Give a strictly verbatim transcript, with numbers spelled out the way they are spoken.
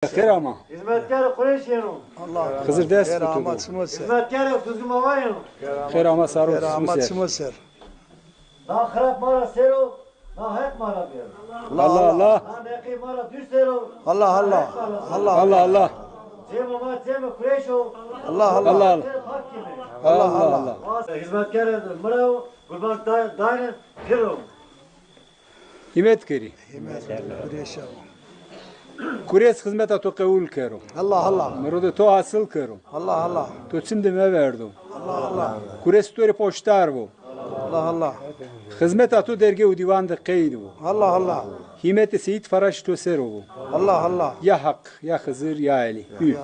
Xêr ama. Hizmetkarê Qureyş yeno. Allah Allah. Xizir dest xêr ama çimo ser. Hizmetkarê Duzgin Baba yeno. Xêr ama saro. Xêr ama çimo ser. Na xirab ma ra sero, na heq ma ra bêro. Allah Allah. Na neqê ma ra dû sero. Allah Allah. Allah Allah. Cêma ma cêma Qureyş o. Allah Allah. Allah Allah. Allah Allah. Hizmetkarê mi ra o, qurban da-, dayne piro. Hîmet kerî. Hîmet kerî. Qurêşa. Qurêş xizmeta to qewul kero. Allah Allah. Mirodê to hasil kero. Allah Allah. To çim de meverdo. Allah Allah. Qurêş to rê poştar bo. Allah Allah. Xizmeta to dergê û dîwan de qeyd bo. Allah Allah. Hîmetê Seyîd Faraş to ser o bo. Allah Allah. Ya Heq, ya Xizir, ya Elî. Hü.